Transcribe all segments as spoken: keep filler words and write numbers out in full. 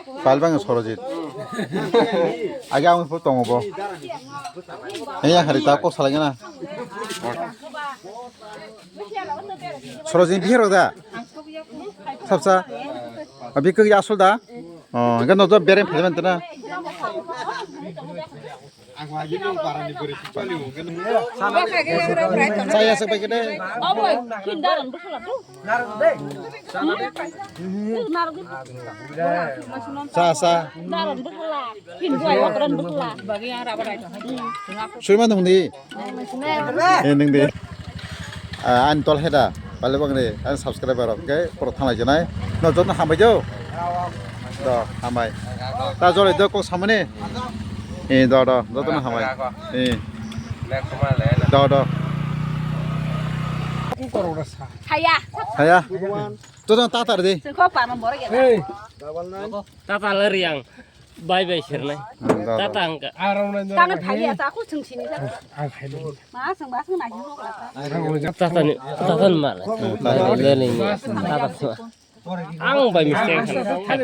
Palbang Sorojit. Age ang pho tongo bo. He ya hari ta kok salai na. Sorojit bihar da. Sabsa. Abi kok ya asul da. Oh, enggak nonton bereng phemen tena. Saya sebagai deh. Sa sa. Suri ma nung di. Eh, nung di. Ah, ani tol heda. Pale bang de, ani subscriber rok ke poro thanglai janai. No joto hambai jo. Do, hambai. Ta jole do kok samani. Eh, do, do, joto no hambai. Eh. Do, do. Saya. Saya. Joto tatar di. Sengkok pano borok ya. Tata lari yang bai bai sirnai. Hmm, do, do. Tata angka. Tang thai ya ta khu sung sini sa. Ma sung ba sung na hi hok la ta. Tata ni, tata ni mal. Hmm, tata. Bai bai le ni. Tata sima. Ang bai mistake kan.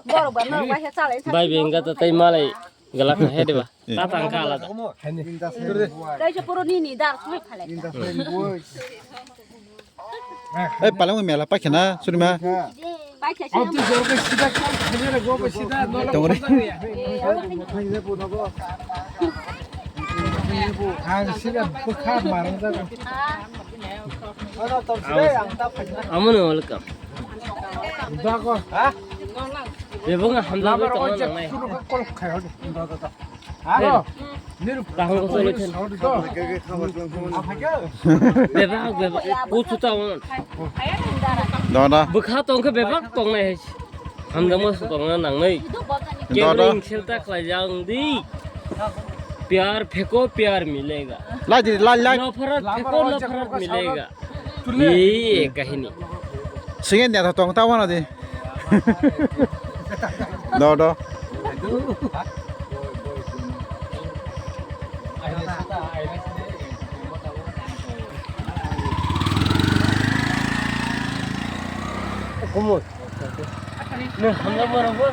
Borok ba no ba he chalai sa. Bai bai enggak tata malai galak na he deba. Tata angka alada. Kai se puro ni ni dar sui phale. Eh, palang mela paikha na, Surima. Paikha se. Abdul Jorge sida kan khajera go ba sida no. Tongre. Ang sida bukha marang jaga. Amono welcome. Jago. Ha? Bebong hamla. Lamar ko je tongna nai. Kol khayo. Ha? Kaham ko solo chen. Bebak, bebak. Kuchu ta on. Dona. Bukha tong khe bebak tong nai hai. Hamda mo tong na nang nai. Dona. Kebring sel ta khlai jang di. Pyar pheko pyar milega. Lai di, lai, lai. Nafrat pheko nafrat milega. Ye kahini. Singen dia tong ta wana di. Do, do. Kumut. Nung hamla moro bo.